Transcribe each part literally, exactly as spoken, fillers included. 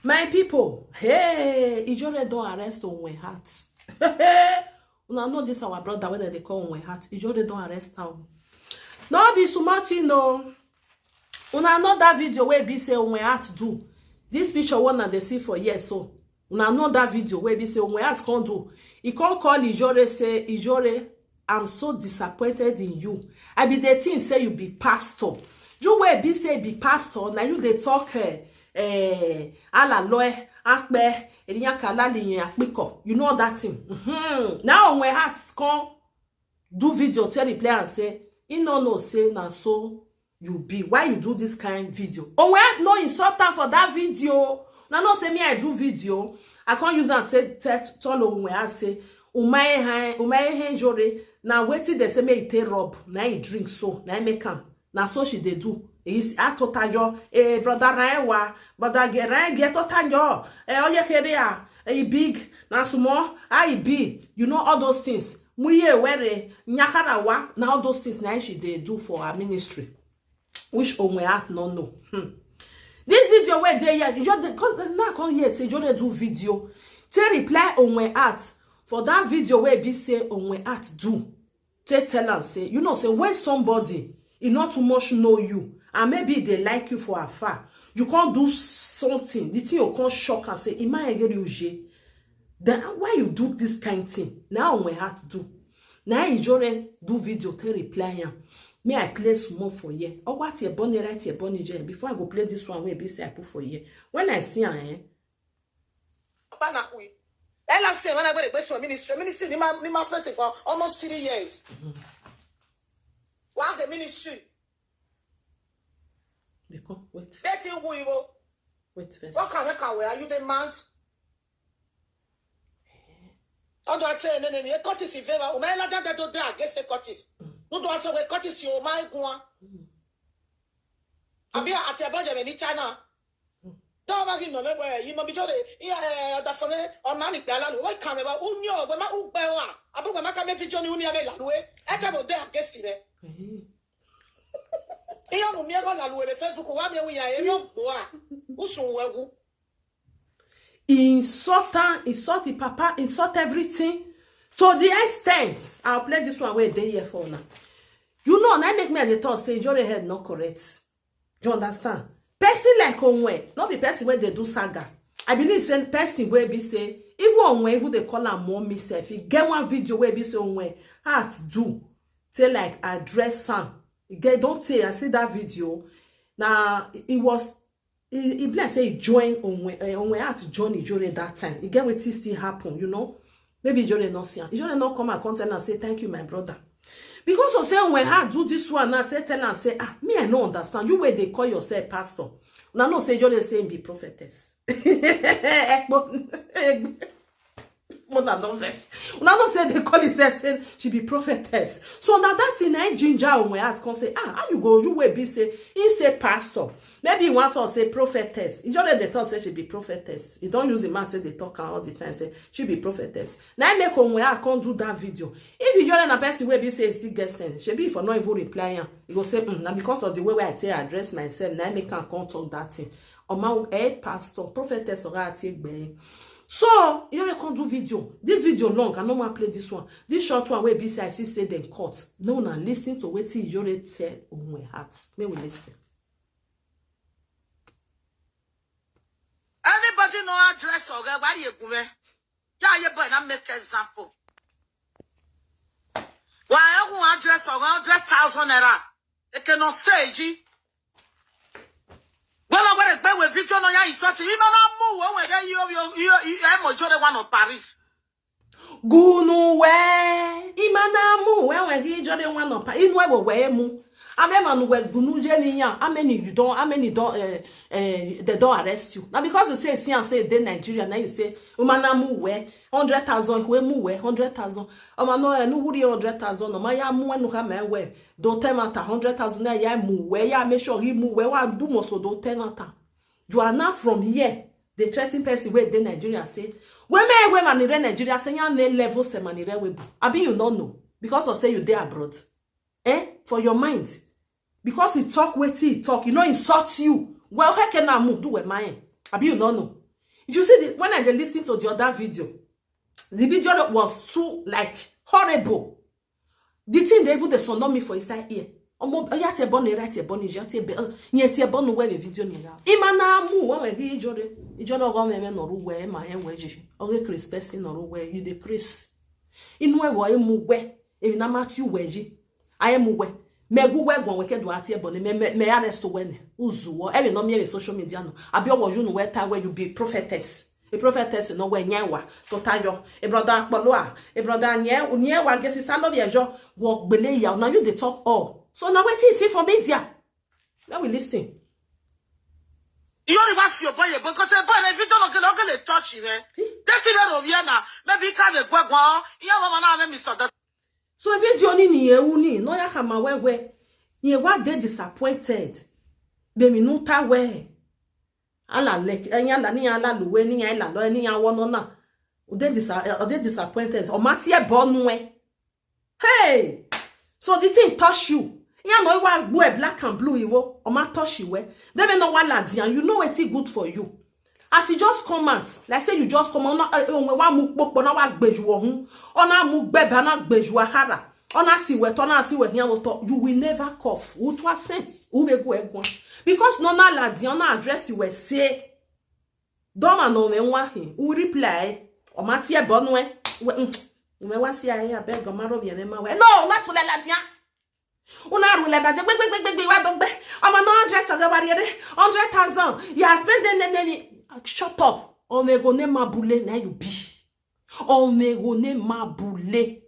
My people, hey, Ijore don arrest Onwe Heart. Una know this our brother wey dem dey call Onwe Heart. Ijore don arrest am. No be small thing, no. Una know that video wey be say Onwe Heart do. This picture one na dey see for here so. Una know that video wey be say Onwe Heart come do. He come call Ijore say, "Ijore, I'm so disappointed in you. I be dey think say you be pastor. You wey be say be pastor, na you dey talk, eh, eh, alaloe, akpe, eriyan kalali yen akpiko." You know that thing. Mm-hmm. Now Onwe Heart come do video tell reply and say, he no know say na so you be. Why you do this kind video? Onwe Heart no insult am for that video. Na no say me I do video. I can't use am take tell Onwe Heart say, "Umae hai, Umae Henjore." Na wetin dem say make e take rub, na e drink so, na e make am. Na so she dey do. Is atotayo, eh, brother Raiwa, brother Gerae, get totayo, eh, oyekerea, eh, e big, na small, how e be, you know, all those things. Muye were, nyakarawa, na all those things na she dey do for her ministry, which Onwe Heart no know. Hmm. This video wey dey here, you just dey, 'cause now I come here say you dey do video. Take reply Onwe Heart for that video wey be say Onwe Heart do. Take tell am say, you know say when somebody e not too much know you, and maybe they like you for afar, you can't do something, the thing you can't shock and say, "Ima egeri uje." Then why you do this kind thing? Now Onwe Heart do. Now Ijore do video take reply am. Me I play small for here. Oh, what your bonnet, right your bonnet, Jen. Before I go play this one, wey be say I put for here. When I see am, eh? Papa na we. Ela say when I go dey go ministry, ministry ni ma ni ma face for almost three years. Why the ministry? They come, wait, Get you who you go. Wait first. What can make a way? Are you the man? Ọdọ ati ẹnẹnẹ ni ekọtisi veva o mẹ lọdọ dẹ do dẹ agẹsẹ kọtisi nudu ọsọ wẹ kọtisi o máa gun wa àbí àti ẹbọ jẹmẹ ní China dọwọ bá kí nọ mẹwẹ yìí mọ bí jọdẹ ọdà fọlẹ ọmọ àmì pẹ alálu wọ́n kàn mẹwàá ó ní ọgbẹ má ó gbẹ wa àbúgbẹ má ká mẹfì jọ ni ó ní ẹgbẹ ìlàlúwẹ ẹ tẹ bọ dẹ agẹsì rẹ iye ọmọ mi ẹgbẹ ìlàlúwẹ rẹ Facebook wa mi ẹwù yà ẹ ní ọgbọ wa ó sùn wẹwù. Insult am, insult the papa, insult everything to the extent. I'll play this one wey dey here for now. You know, na make me at the talk say Ijore head not correct. You understand? Person like Onwe, not the person where they do saga. I believe say person where be say even Onwe even they call am mommy self. He get one video where be say Onwe Heart do say like address am. He get don't say I see that video. Now it was e e be like say e join Onwe eh, Onwe Heart join Ijore that time. E get wetin still happen, you know. Maybe Ijore no see am. Ijore no come and come tell am say, "Thank you, my brother." Because of say Onwe Heart do this one now, tell tell am say, "Ah, me I no understand. You wey dey call yourself pastor." Una know say Ijore say him be prophetess. Ekpo, ekpo. Mother don vex. Una know say they call herself say she be prophetess. So now that thing I ginger Onwe Heart come say, "Ah, how you go? You wey be say he say pastor. Maybe he want us say prophetess." He just dey talk say she be prophetess. He don't use the mouth take dey talk am all the time say she be prophetess. Now I make Onwe Heart come do that video. If you join a person wey be say he still get sense, she be for not even reply am. He go say, "Mm, na because of the way wey I take address myself, na I make am come talk that thing." Oma eh pastor, prophetess, oga ati egbe. So you know, come do video. This video long. I no wan play this one. This short one wey be say I see say dem cut. No, now listen to wetin Ijore tell Onwe Heart. May we listen. Anybody no address or why you go me? Yeah, you boy, na make example. Why you go address or hundred thousand naira? They cannot stage. Well, I want to pay with video no ya insult. He man amu wo we get you you you emo jore one of Paris. Gunu we imana mu we we gi Ijore one of pa inu ewo we mu. Ame manu we gunu je ni yan. How many you don? How many don? Uh, uh, they don't arrest you now because you say see and say dey Nigeria. Now you say umana mu we hundred thousand we mu we hundred thousand. Oma no enu wuri hundred thousand. Oma ya mu enu ka me we do ten matter hundred thousand na ya mu we ya make sure he mu we wa do must do ten matter. You are now from here. They threaten person wey dey Nigeria say, "Women, women in Nigeria say yan ne level se man ire we bu." Abi you no know because of say you dey abroad. Eh? For your mind. Because he talk wetin he talk, he no insult you. Well, he can now move do we mind. Abi you no know. If you see the, when I dey listen to the other video, the video was too, like, horrible. The thing dey even dey sound me for inside ear. Omo, oya tie bone, right tie bone, je tie be, nye tie bone we video ni ya. Ima na mu wa we gi ijore. Ijore ogo me me no ru we ma he we ji. Oge Chris person no ru we, you dey Chris. Inu e wo e mu we. Emi na Matthew we ji. Aye mu we. Me gu we gon we ke do atie bone, me, me, me arrest we ne. Uzuo. Emi no me social media no. Abi owo you no we tie we, you be prophetess. A prophetess no we nyewa. To tayo. A brother Akpolua. A brother nye, nyewa gesi salo viejo. Wo gbele ya. Now you dey talk all. So now wetin you see for media? Now we listen. Yoruba fi obo ye, because e bo le video no gele, o gele touch re. Deti le ro ye na, maybe ka le gbe gbon. Iya mama na me misunderstand. So video ni ni ewu ni, no ya kama wewe. Ye wa dey disappointed. Be mi nu ta we. Ala le, enya la ni ala luwe, ni ya la lo, ni ya wo no na. O dey dis-, o dey disappointed. O ma tie bonu e. Hey! So the thing touch you. Ya no wa gbo e black and blue iwo. O ma touch you we. They may not wa la di, and you know wetin good for you. As you just come out, like say you just come out, eh, eh, wa mu popo na wa gbeju ohun. Ona mu gbeba na gbeju ahara. Ona si we to, na si we hian wo to. You will never cough. Utu asen. Ube gu egwan. Because no na la di, ona address we say. Doma no me wa hin. U reply. O ma tie bonu e. We, mm, me wa si aye, abeg, o ma ro bi ene ma we. No, na tule la di. Una rule na je gbe gbe gbe gbe wa do gbe. Omo no address aga bari ere. Hundred thousand. You are spending ne ne ni. Shut up. Omego ne ma bule na you be. Omego ne ma bule.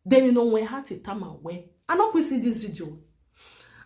They will know when heart it time away. I no quick see this video.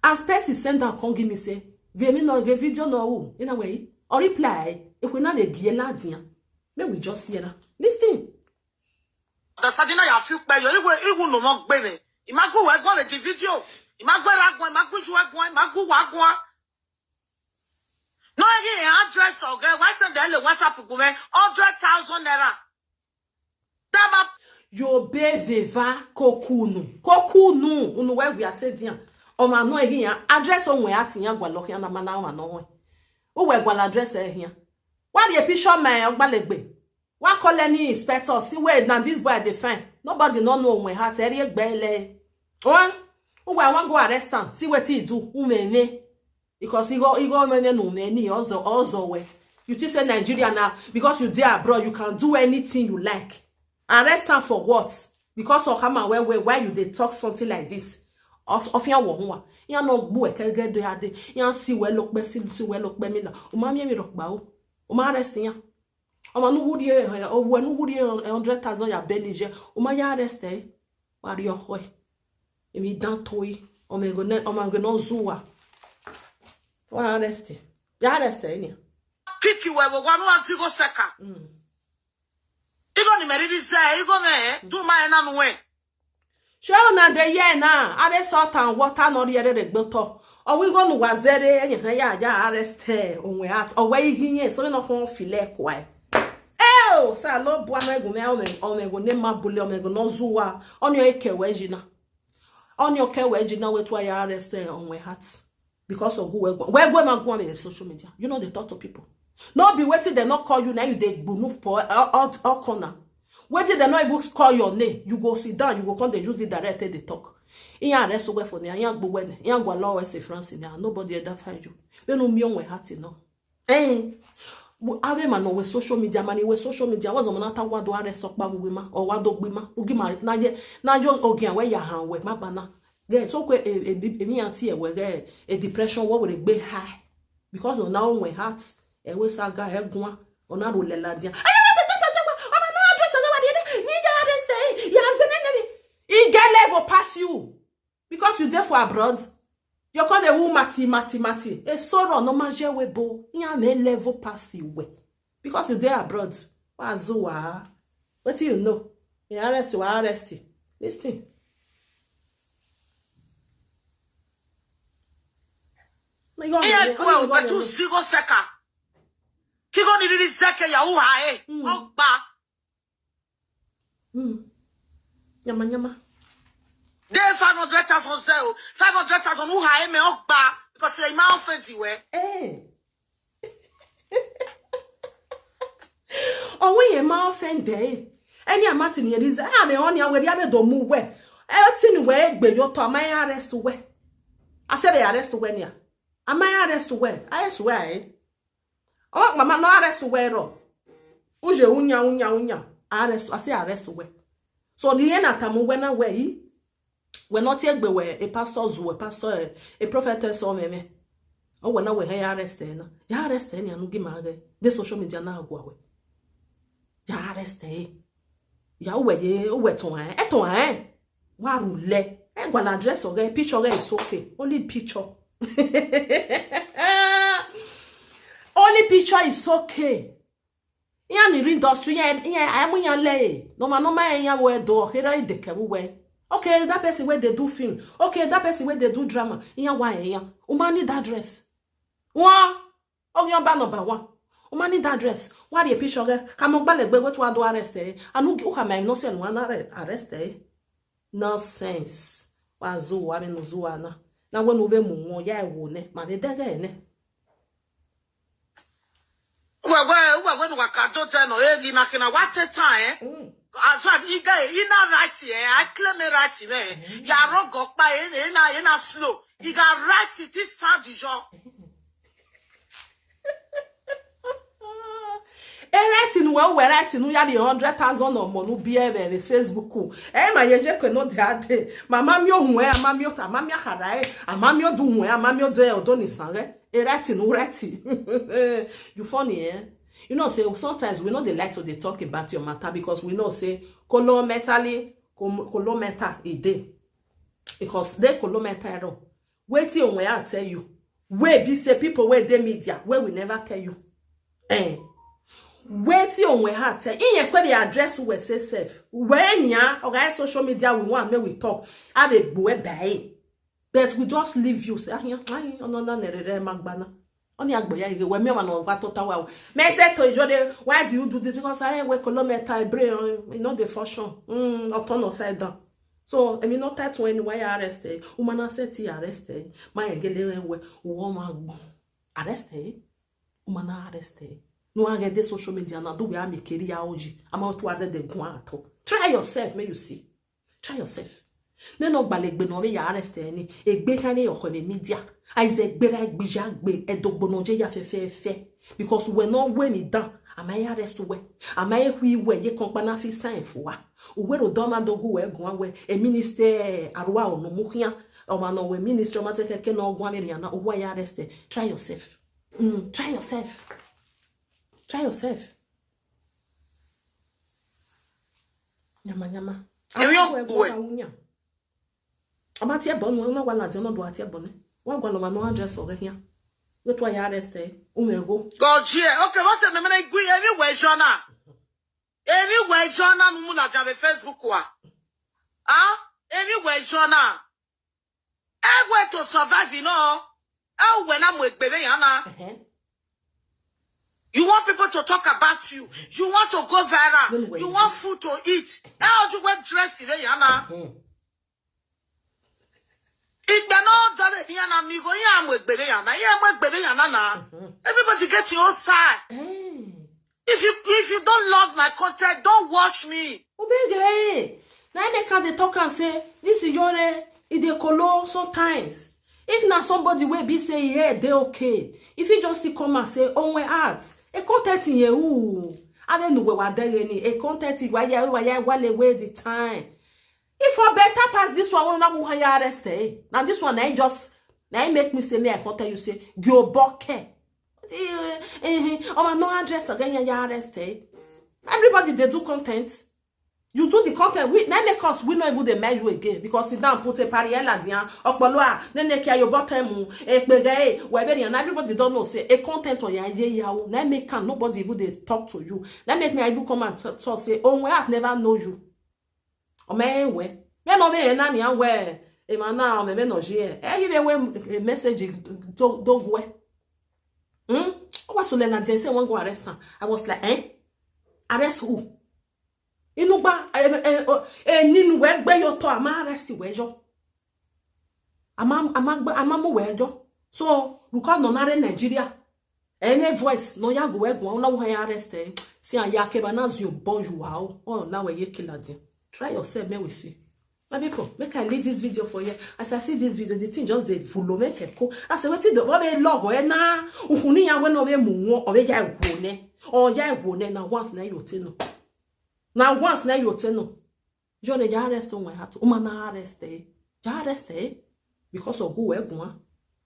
As person send down, come give me say, give me no, give video no who. In a way, or reply, if we not a gear ladian. May we just hear that. Listen. The Sadina ya fi pe yo, iwe, iwu no mo gbe me. Imagu we gwa le di video. Imagu la gwa, imagu ju gwa, imagu wa gwa. No, he address oge, why send the WhatsApp gwe hundred thousand naira. Dama Yo be veva kokunu. Kokunu. Unu we we are say dian. O ma no e hian. Address o we ati yan gwa lo hian na ma na wa no we. O we gwa la address e hian. Wa the picture me ogbalegbe. Wa call any inspector. See where na this boy dey find. Nobody no know we heart. Eri egbe le. Oh, o we wan go arrest am. See wetin he do. Umene. Because he go, he go mene no mene ozo, ozo we. You think say Nigeria now, because you dey abroad, you can do anything you like. Arrest am for what? Because of Hama we we, why you dey talk something like this? Of, of yan wo wa. Yan no gbu e ke ge de ade. Yan si we lo pe, si, si we lo pe mi la. O ma mi mi ro pa o. O ma arrest yan. O ma nu wuri e, o we nu wuri e hundred thousand ya bail je. O ma ya arrest e. Wa ri oho e. Emi dan toyi. O me go ne, o ma go no zuwa. Wa arrest e. Ya arrest e ni. Kiki we we wa no azigo seka. Mm. Igo ni meriri ze, igo me, du ma e na nu we. Show na the year na. Abe salt and water no ri ere re gboto. O we go nu wa zere, enye kan ya, ya arrest e, o we at. O we igi yen, so no fun file kwa e. Eh, o sa lo bu ame gu me, o me, o me go ne ma bule, o me go no zuwa. Oni o eke we jina. Oni o ke we jina we tu ya arrest e, o we heart. Because of who we go. We go ma go on social media. You know they talk to people. No be wetin they not call you now, you dey gbunu for all, all, all corner. Wetin they not even call your name, you go sit down, you go come, they use the direct, they talk. In arrest we for ne, in gbo we ne, in gwa law we say France ne, nobody ever find you. They no me on we heart no. Eh. Ave ma no we social media, mani we social media. Wa zo mo na ta wa do arrest okpa we ma, o wa do gbe ma. Ugi ma na ye, na yo ogi we ya han we ma bana. Ge so kwe e, e, e, mi anti e we ge e depression wo we gbe high. Because no na on we heart e we saga e gwa. Ona ro le la dia. Ama na address e wa de ni ya arrest e. Ya se ne ne ni. E get level pass you. Because you dey for abroad. You call the who mati mati mati. E soro no ma je we bo. Ya me level pass you we. Because you dey abroad. Wa zuwa. Wetin you know? You arrest, you arrest. Listen. Me go Iya me, ko me o go betu me. Zigo seka. Kigo ni riri zeke ya u ha e. Mm. Ogba. Mm. Nyama nyama. De five hundred thousand ze o. Five hundred thousand u ha e me ogba. Because e ma offend we. Eh. Ema offend eh. Any amount in here is ah the only way they do move where. Everything where egbe yo to my arrest where. I said they arrest where near. Am I arrest where? Arrest where eh? Oh mama no arrest where ro. Uje unya unya unya. Arrest I say arrest where. So the end atamu when I way. We're not yet where a pastor zu a pastor a prophetess or meme. Oh when I we arrest na. Ya arrest ni anu gi ma ge. The social media na agwa we. Ya arrest eh. Ya uwe ye uwe to eh. E to eh. Wa rule. E gwa la address oge picture oge is okay. Only picture. Only picture is okay. Yan in industry yan yan amu yan le. No ma no ma yan we do here ide ke we. Okay, that person where they do film. Okay, that person where they do drama. Yan wa yan. Umani that dress. One. Ogyan ba number one. Umani that dress. What a picture ge. Come on, bale gbe go to do arrest eh. Anu gi uha my no sel one arrest eh. Nonsense. Wa zu wa me no zu wa na. Na we no ve mu won ya e wo ne. Ma ve dege ne. Uwe uwe uwe no wa ka do te no e gi na kina wa te tan eh. As far you get in that right eh. I claim a right eh. Ya rogo pa eh eh na eh na slow. You got right it is time du jour. E writing well, we writing ya the hundred thousand or more no be ever the Facebook. Eh, my yeje ke no the other day. Mama mi ohun eh, ama mi ota, ama mi akara eh, ama mi odun eh, ama mi ode odo ni san re. E writing no writing. You funny eh? You know say sometimes we know they like to they talk about your matter because we know say kolo mentally kolo mental e dey. Because they kolo mental error. Wetin onwe I tell you? Wey be say people wey dey media wey we never tell you. Eh. Wetin onwe I tell you? Iye kwe dey address we say self. When ya oga social media we want make we talk. Have a gbue by. But we just leave you. Say ah yeah, ah yeah, no no no no magbana. Only agboya you we me one of that total wow. Me say to Ijode, why do you do this? Because I we kilometer I brain, you know the function. Mm, autonomous side down. So, I mean, not tight to any why arrest eh. Umana set he arrest eh. My gele we woman arrest eh. Umana arrest eh. No I get the social media now do we am kiri ya oji. I'm out to other the guan at all. Try yourself, may you see. Try yourself. Ne no gbale gbe no we ya arrest eh ni. Egbe kan ni oko the media. Aize gbera gbija gbe edogbo no je ya fe fe fe. Because we no we ni dan. Am I arrest we? Am I hui we ye kon pa na fi sign for wa? Uwe ro don ma dogu we gun we. A minister arwa onu mu kian. O ma no we minister ma te keke no gun America na uwa ya arrest. Try yourself. Mm, try yourself. Try yourself. Nyama nyama. Eyo we go we. Ama tie bon we na wala je no do atie bon. Wa gwa lo ma no address o ge hia. We to ya arrest eh. Ume go. Go je. Okay, what's the name? Gui everywhere Jonah. Everywhere Jonah no mu na jave Facebook wa. Ah? Everywhere Jonah. Everywhere to survive, you know. Everywhere na mu egbe ve yana. You want people to talk about you. You want to go viral. You want food to eat. How do you wear dress ve yana? Igbe no dove ni ana mi go ya mu egbe ve yana. Ya mu egbe ve yana na. Everybody get your own side. If you if you don't love my content, don't watch me. Obege, na im make am dey talk am say this Iyore e dey kolo sometimes. If na somebody wey be say e head dey okay, e fit just still come and say onwe heart e content ye u. Ade nu we wa dere ni e content wa ya wa ya wa le wey the time. If for better pass this one, we no go hire arrest eh. Now this one I just na im make me say me I come tell you say gyoboke. Oh my no address again ya arrest eh. Everybody they do content. You do the content. We na make us we not even dey mind you again because sit down put a pariela dia okpolo a nene kia your bottom e pege e we very and everybody don't know say a content on ya ye ya o na make can nobody even dey talk to you. Na make me I even come and talk say oh we have never know you. O me we me no be na ni we e ma na o me no je e give away a message to do we. Hmm? O wa so le na je say wan go arrest am. I was like eh? Arrest who? Inugba e ninu we gbe yo to ama arrest we jo. Ama ama ama mo we jo. So ruko no na re Nigeria. Any voice, no ya go egwa, una wa ya arrest eh. Si an ya ke ba na zio bonjour wa o. Oh, na we ye kila din. Try yourself, me we see. My people, make I leave this video for you. As I see this video, the thing just dey follow me feko. I say, wetin do, what be log eh na? Uhuni ya we no be mu won, o be ya egwo ne. O ya egwo ne, na once na you take no. Na once na you take no. You dey arrest on my heart. Uma na arrest eh. Ya arrest eh. Because of go we gwa.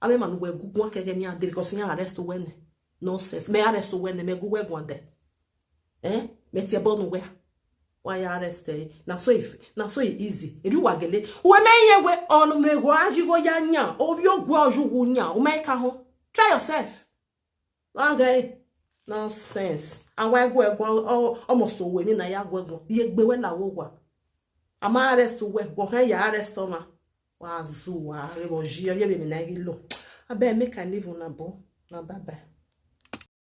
Abe man we gwa kege ni ade because ni arrest we ne. Nonsense. Me arrest we ne, me go we gwa de. Eh? Me tie bonu we. Why arrest eh? Na so if, na so e easy. Eri wa gele. We me ye we on me go aji go ya nya. O bi o gwa oju wu nya. O me ka ho. Try yourself. Okay. Nonsense. And why go egwa? Oh, almost o we ni na ya go egwa. Ye gbe we la wo wa. Ama arrest we. Go he ya arrest ma. Wa zu wa. Re bo ji ye be mi na gi lo. Abeg, make I leave una bo. Na bye bye.